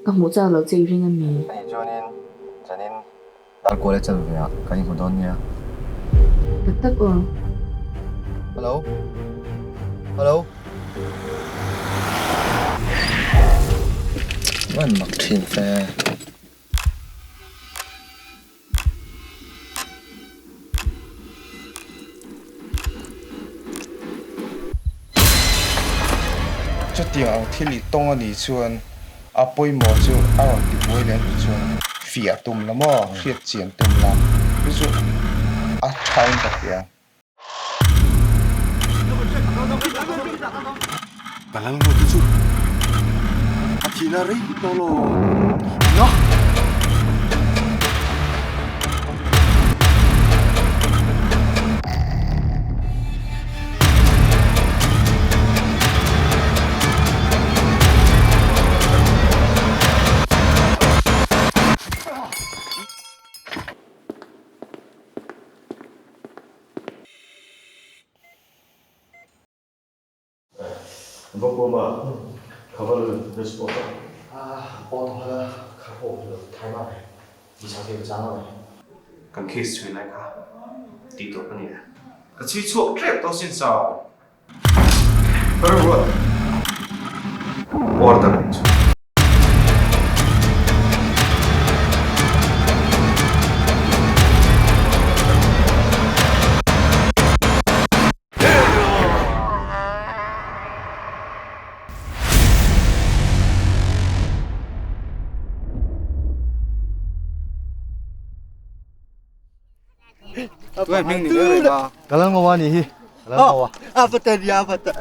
Ka hmuh chak loh che i ring a mi? Anih chuanin zanin Darkual e chal ve ah kan inhmu dawn nia. Tak tak aw. Hello. Hello. Van mak thin fe. Chutiang ang thil i tawng a nih chuan a pawimawh chu a rawn ti buai leh a nih chuan fiah tum la maw, hriat chian tum la chu chu a thain ka hria. Ka lal ngawt te chu a thihna rei tawh lo na. Va kuama kha va lul best pawh ta. Pawh tawh hala kha pawh lo thar mah ve ni chak hi ka chang lo ve. Kan case chhui lai kha tih tawp a ni e. Ka chhui chhuak tep tawh sin sao. Ka ruat order nih chu. Ka lal ngawa nih hi. Ka lal ngawa. A va ta nia a va ta.